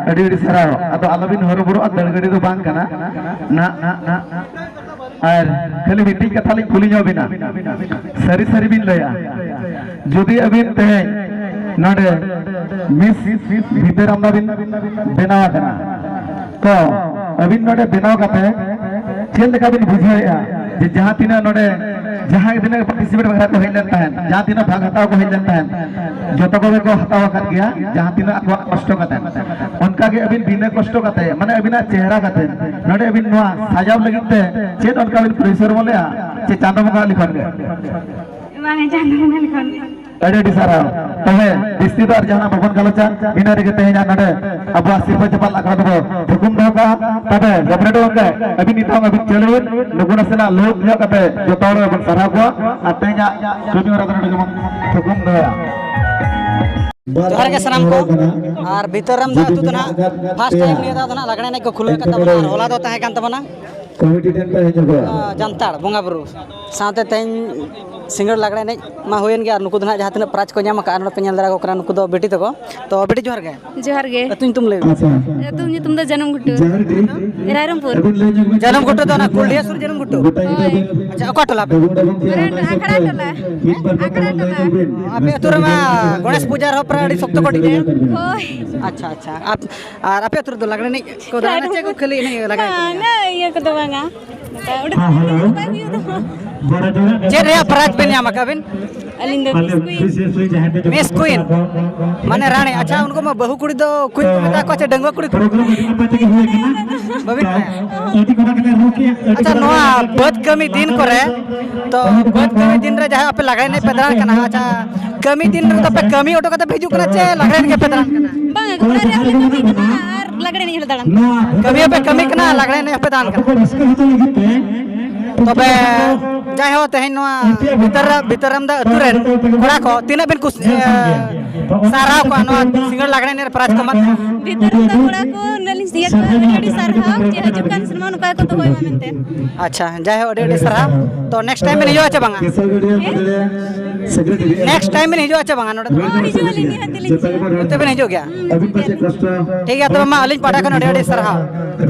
ᱟᱹᱰᱤ ᱟᱹᱰᱤ ᱥᱟᱨᱦᱟᱣ᱾ ᱟᱫᱚ ᱟᱞᱚᱵᱤᱱ ᱦᱚᱨᱚᱵᱚᱨᱚᱜᱼᱟ, ᱫᱟᱹᱲ ᱜᱟᱹᱰᱤ ᱫᱚ ᱵᱟᱝ ᱠᱟᱱᱟ᱾ ᱱᱟ, ᱱᱟ, ᱱᱟ, ᱱᱟ᱾ ᱟᱨ ᱠᱷᱟᱹᱞᱤ ᱢᱤᱫᱴᱤᱡ ᱠᱟᱛᱷᱟ ᱞᱤᱧ ᱠᱩᱞᱤ ᱧᱚᱜ ᱵᱤᱱᱟ, ᱥᱟᱹᱨᱤ ᱥᱟᱹᱨᱤ ᱵᱤᱱ ᱞᱟᱹᱭᱟ, ᱡᱩᱫᱤ ᱟᱹᱵᱤᱱ ᱛᱮᱦᱮᱧ ᱱᱚᱰᱮ ᱢᱤᱥ ᱵᱷᱤᱛᱟᱹᱨ ᱟᱢᱫᱟ ᱵᱤᱱ ᱵᱮᱱᱟᱣ ᱟᱠᱟᱱᱟ, ᱛᱚ ᱟᱹᱵᱤᱱ ᱱᱚᱰᱮ ᱵᱮᱱᱟᱣ ᱠᱟᱛᱮ ᱪᱮᱫ ᱞᱮᱠᱟ ᱵᱤᱱ ᱵᱩᱡᱷᱟᱹᱣᱮᱫᱼᱟ ᱡᱮ ᱡᱟᱦᱟᱸ ᱛᱤᱱᱟᱹᱜ ᱱᱚᱰᱮ ᱡᱟᱦᱟᱸ ᱛᱤᱱᱟᱹᱜ ᱯᱟᱨᱴᱤᱥᱤᱯᱮᱴ ᱵᱟᱠᱷᱨᱟ ᱠᱚ ᱦᱮᱡ ᱞᱮᱱ ᱛᱟᱦᱮᱸᱫ, ᱡᱟᱦᱟᱸ ᱛᱤᱱᱟᱹᱜ ᱵᱷᱟᱜᱽ ᱦᱟᱛᱟᱣ ᱠᱚ ᱦᱮᱡ ᱞᱮᱱ ᱛᱟᱦᱮᱸᱫ, ᱡᱚᱛᱚ ᱠᱚᱜᱮ ᱠᱚ ᱦᱟᱛᱟᱣ ᱟᱠᱟᱫ ᱜᱮᱭᱟ ᱡᱟᱦᱟᱸ ᱛᱤᱱᱟᱹᱜ ᱟᱠᱚᱣᱟᱜ ᱠᱚᱥᱴᱚ ᱠᱟᱛᱮ᱾ ᱚᱱᱠᱟ ᱜᱮ ᱟᱹᱵᱤᱱ ᱵᱤᱱᱟᱹ ᱠᱚᱥᱴᱚ ᱠᱟᱛᱮ, ᱢᱟᱱᱮ ᱟᱹᱵᱤᱱᱟᱜ ᱪᱮᱦᱨᱟ ᱠᱟᱛᱮ ᱱᱚᱰᱮ ᱟᱹᱵᱤᱱ ᱱᱚᱣᱟ ᱥᱟᱡᱟᱣ ᱞᱟᱹᱜᱤᱫ ᱛᱮ ᱪᱮᱫ ᱚᱱᱠᱟ ᱵᱤᱱ ᱯᱚᱨᱤᱥᱨᱚᱢ ᱞᱮᱜᱼᱟ ᱪᱮ ᱪᱟᱸᱫᱚ ᱵᱚᱸᱜᱟ ᱞᱮᱠᱷᱟᱱ ᱜᱮ? ᱵᱟᱝ, ᱪᱟᱸᱫᱚ ᱵᱚᱸᱜᱟ ᱞᱮᱠᱷᱟᱱ᱾ ᱟᱹᱰᱤ ᱟᱹᱰᱤ ᱥᱟᱨᱦᱟᱣ᱾ ᱛᱚᱵᱮ ᱡᱟᱹᱥᱛᱤ ᱫᱚ ᱟᱨ ᱡᱟᱦᱟᱱᱟᱜ ᱵᱟᱵᱚᱱ ᱜᱟᱞᱚᱪᱟ, ᱤᱱᱟᱹ ᱨᱮᱜᱮ ᱛᱮᱦᱮᱧᱟᱜ ᱱᱚᱰᱮ ᱟᱵᱚᱣᱟᱜ ᱥᱤᱨᱯᱟᱹ ᱪᱟᱯᱟᱞ ᱟᱠᱷᱲᱟ ᱫᱚᱵᱚ ᱛᱷᱩᱠᱩᱢ ᱫᱚᱦᱚ ᱠᱟᱜᱼᱟ᱾ ᱛᱚᱵᱮ ᱜᱚᱢᱠᱮ, ᱟᱹᱵᱤᱱ ᱱᱤᱛᱚᱝ ᱟᱹᱵᱤᱱ ᱪᱟᱹᱞᱩ ᱵᱤᱱ, ᱱᱩᱠᱩ ᱱᱟᱥᱮᱱᱟᱜ ᱞᱳᱠ ᱧᱚᱜ ᱠᱟᱛᱮ ᱡᱚᱛᱚ ᱦᱚᱲ ᱵᱚᱱ ᱥᱟᱨᱦᱟᱣ ᱠᱚᱣᱟ᱾ ᱟᱨ ᱛᱮᱦᱮᱧᱟᱜ ᱠᱟᱹᱢᱤ ᱦᱚᱨᱟ ᱫᱚ ᱱᱚᱰᱮ ᱜᱮᱵᱚᱱ ᱛᱷᱩᱠᱩᱢ ᱫᱚᱦᱚᱭᱟ᱾ ᱡᱚᱦᱟᱨ ᱜᱮ ᱥᱟᱱᱟᱢ ᱠᱚ᱾ ᱟᱨ ᱵᱷᱤᱛᱟᱹᱨ ᱨᱟᱢ ᱫᱟ ᱟᱹᱛᱩ ᱫᱚ ᱱᱟᱦᱟᱜ first time ᱱᱤᱭᱟᱹ ᱫᱷᱟᱣ ᱫᱚ ᱱᱟᱦᱟᱜ ᱞᱟᱜᱽᱬᱮ ᱮᱱᱮᱡ ᱠᱚ ᱠᱷᱩᱞᱟᱹᱣ ᱟᱠᱟᱫ ᱛᱟᱵᱚᱱᱟ, ᱟᱨ ᱦᱚᱞᱟ ᱫᱚ ᱛᱟᱦᱮᱸ ᱠᱟᱱ ᱛᱟᱵᱚᱱᱟ ᱠᱚᱢᱤᱴᱤ ᱴᱷᱮᱱ ᱯᱮ ᱦᱮᱡ ᱧᱚᱜᱚᱜᱼᱟ᱾ ᱡᱟᱱᱛᱟᱲ ᱵᱚᱸᱜᱟ ᱵᱩᱨᱩ ᱥᱟᱶᱛᱮ ᱛᱮᱦᱮᱧ ᱥᱤᱸᱜᱟᱹᱲ ᱞᱟᱜᱽᱬᱮ ᱮᱱᱮᱡ ᱢᱟ ᱦᱩᱭᱮᱱ ᱜᱮ, ᱟᱨ ᱱᱩᱠᱩ ᱫᱚ ᱱᱟᱦᱟᱜ ᱡᱟᱦᱟᱸ ᱛᱤᱱᱟᱹᱜ ᱯᱨᱟᱭᱤᱡᱽ ᱠᱚ ᱧᱟᱢ ᱟᱠᱟᱫᱼᱟ, ᱱᱚᱰᱮ ᱯᱮ ᱧᱮᱞ ᱫᱟᱲᱮᱭᱟᱠᱚ ᱠᱟᱱᱟ, ᱱᱩᱠᱩ ᱫᱚ ᱵᱤᱴᱤ ᱛᱟᱠᱚ᱾ ᱛᱚ ᱵᱤᱴᱤ, ᱡᱚᱦᱟᱨ ᱜᱮ᱾ ᱡᱚᱦᱟᱨ ᱜᱮ᱾ ᱟᱹᱛᱩ ᱧᱩᱛᱩᱢ ᱞᱟᱹᱭ ᱢᱮ᱾ ᱟᱪᱪᱷᱟ᱾ ᱟᱹᱛᱩ ᱧᱩᱛᱩᱢ ᱫᱚ ᱡᱟᱹᱱᱩᱢ ᱜᱷᱩᱴᱩ᱾ ᱡᱚᱦᱟᱨ ᱜᱮ᱾ ᱨᱟᱭᱨᱚᱝᱯᱩᱨ᱾ ᱟᱹᱵᱤᱱ ᱞᱟᱹᱭ ᱧᱚᱜ ᱵᱤᱱ᱾ ᱡᱟᱹᱱᱩᱢ ᱜᱷᱩᱴᱩ ᱫᱚ ᱚᱱᱟ ᱠᱩᱞᱰᱤᱦᱟ ᱥᱩᱨ ᱡᱟᱹᱱᱩᱢ ᱜᱷᱩᱴᱩ? ᱦᱳᱭ᱾ ᱟᱪᱪᱷᱟ, ᱚᱠᱟ ᱴᱚᱞᱟ ᱟᱯᱮ? ᱟᱠᱷᱲᱟ ᱴᱚᱞᱟ᱾ ᱟᱯᱮ ᱟᱹᱛᱩ ᱨᱮᱢᱟ ᱜᱚᱬᱮᱥ ᱯᱩᱡᱟ ᱨᱮᱦᱚᱸ ᱯᱨᱟᱭ ᱟᱹᱰᱤ ᱥᱚᱠᱛᱚ ᱠᱚ ᱰᱤᱡᱮᱭᱟ᱾ ᱦᱳᱭ᱾ ᱟᱪᱪᱷᱟ, ᱟᱪᱪᱷᱟ᱾ ᱟᱨ, ᱟᱨ ᱟᱯᱮ ᱟᱹᱛᱩ ᱨᱮᱫᱚ ᱞᱟᱜᱽᱬᱮ ᱮᱱᱮᱡ ᱠᱚ ᱫᱟᱬᱟᱱᱟ, ᱪᱮᱫ ᱠᱚ ᱠᱷᱟᱹᱞᱤ ᱮᱱᱮᱡ ᱞᱟᱜᱽᱬᱮ ᱠᱚ ᱮᱱᱮᱡᱟ? ᱵᱟᱝᱟ, ᱤᱭᱟᱹ ᱠᱚᱫᱚ ᱵᱟᱝᱟ᱾ ᱦᱮᱸ, ᱦᱮᱞᱳ᱾ ᱪᱮᱫ ᱨᱮᱭᱟᱜ ᱯᱨᱟᱭᱤᱡᱽ ᱵᱮᱱ ᱧᱟᱢ ᱟᱠᱟᱫ ᱵᱤᱱ? ᱟᱹᱞᱤᱧ ᱫᱚ ᱢᱤᱥ ᱠᱩᱭᱤᱱ᱾ ᱢᱤᱥ ᱠᱩᱭᱤᱱ? ᱢᱟᱱᱮ ᱨᱟᱱᱤ᱾ ᱟᱪᱪᱷᱟ, ᱩᱱᱠᱩ ᱢᱟ ᱵᱟᱹᱦᱩ ᱠᱩᱲᱤ ᱫᱚ ᱠᱩᱭᱤᱱ ᱠᱚ ᱢᱮᱛᱟ ᱠᱚᱣᱟ ᱥᱮ ᱰᱟᱺᱜᱩᱣᱟᱹ ᱠᱩᱲᱤ ᱠᱚ? ᱵᱟᱹᱵᱤᱱ ᱵᱟᱲᱟᱭᱟ? ᱟᱪᱪᱷᱟ, ᱱᱚᱣᱟ ᱵᱟᱹᱫᱽ ᱠᱟᱹᱢᱤ ᱫᱤᱱ ᱠᱚᱨᱮ, ᱛᱚ ᱵᱟᱹᱫᱽ ᱠᱟᱹᱢᱤ ᱫᱤᱱ ᱨᱮ ᱡᱟᱦᱟᱸ ᱟᱯᱮ ᱞᱟᱜᱽᱬᱮ ᱮᱱᱮᱡ ᱯᱮ ᱫᱟᱬᱟᱱ ᱠᱟᱱᱟ, ᱟᱪᱪᱷᱟ, ᱠᱟᱹᱢᱤ ᱫᱤᱱ ᱨᱮᱫᱚ ᱯᱮ ᱠᱟᱹᱢᱤ ᱚᱰᱚᱠ ᱠᱟᱛᱮ ᱯᱮ ᱦᱤᱡᱩᱜ ᱠᱟᱱᱟ ᱪᱮ ᱞᱟᱜᱽᱲᱮ ᱮᱱᱮᱡ ᱜᱮ ᱯᱮ ᱫᱟᱬᱟᱱ ᱠᱟᱱᱟ? ᱵᱟᱝ, ᱚᱲᱟᱜ ᱨᱮ ᱟᱨᱞᱮ ᱠᱟᱹᱢᱤ ᱠᱟᱱᱟ ᱟᱨ ᱞᱟᱜᱽᱲᱮ ᱮᱱᱮᱡ ᱦᱚᱸᱞᱮ ᱫᱟᱬᱟᱱ ᱠᱟᱱᱟ᱾ ᱠᱟᱹᱢᱤ ᱦᱚᱸᱯᱮ ᱠᱟᱹᱢᱤ ᱠᱟᱱᱟ, ᱞᱟᱜᱽᱲᱮ ᱮᱱᱮᱡ ᱦᱚᱸᱯᱮ ᱫᱟᱬᱟᱱ ᱠᱟᱱᱟ᱾ ᱛᱚᱵᱮ ᱡᱟᱭᱦᱳᱠ, ᱛᱮᱦᱮᱧ ᱱᱚᱣᱟ ᱵᱷᱤᱛᱟᱹᱨ-, ᱵᱷᱤᱛᱟᱹᱨᱟᱢᱫᱟ ᱟᱹᱛᱩ ᱨᱮᱱ ᱠᱚᱲᱟ ᱠᱚ ᱛᱤᱱᱟᱹᱜ ᱵᱮᱱ ᱠᱩᱥᱤ-, ᱮ, ᱥᱟᱨᱦᱟᱣ ᱠᱚᱣᱟ ᱱᱚᱣᱟ ᱥᱤᱸᱜᱟᱹᱲ ᱞᱟᱜᱽᱲᱮ ᱮᱱᱮᱡ ᱨᱮ ᱯᱨᱟᱭᱤᱡᱽ ᱠᱚ ᱮᱢᱟᱫ ᱯᱮᱭᱟ? ᱵᱷᱤᱛᱟᱹᱨᱟᱢᱫᱟ ᱠᱚᱲᱟ ᱠᱚ ᱱᱟᱹᱞᱤᱧ ᱥᱤᱭᱟᱹ ᱠᱚᱣᱟ, ᱟᱹᱰᱤ ᱟᱹᱰᱤ ᱥᱟᱨᱦᱟᱣ ᱡᱮ ᱦᱤᱡᱩᱜ ᱠᱟᱱ ᱥᱮᱨᱢᱟ ᱱᱚᱝᱠᱟ ᱜᱮᱠᱚ ᱫᱚᱦᱚᱭ ᱢᱟ ᱢᱮᱱᱛᱮ᱾ ᱟᱪᱪᱷᱟ, ᱡᱟᱭᱦᱳᱠ, ᱟᱹᱰᱤ ᱟᱹᱰᱤ ᱥᱟᱨᱦᱟᱣ᱾ ᱛᱚ next time ᱵᱮᱱ ᱦᱤᱡᱩᱜᱼᱟ ᱪᱮ ᱵᱟᱝᱟ? Next time ᱵᱮᱱ ᱦᱤᱡᱩᱜᱼᱟ ᱪᱮ ᱵᱟᱝᱟ ᱱᱚᱰᱮ ᱫᱚ? ᱦᱚᱸ, ᱦᱤᱡᱩᱜ ᱟᱹᱞᱤᱧ, ᱱᱤᱦᱟᱹᱛ ᱞᱤᱧ ᱦᱤᱡᱩᱜᱼᱟ᱾ ᱚᱱᱛᱮ ᱵᱮᱱ ᱦᱤᱡᱩᱜ ᱜᱮᱭᱟ? ᱦᱩᱸ, ᱦᱤᱡᱩᱜ ᱜᱮᱭᱟᱞᱤᱧ᱾ ᱴᱷᱤᱠ ᱜᱮᱭᱟ, ᱛᱚᱵᱮ ᱢᱟ ᱟᱹᱞᱤᱧ ᱯᱟᱦᱴᱟ ᱠᱷᱚᱱ ᱟᱹᱰᱤ ᱟᱹᱰᱤ ᱥᱟᱨᱦᱟᱣ᱾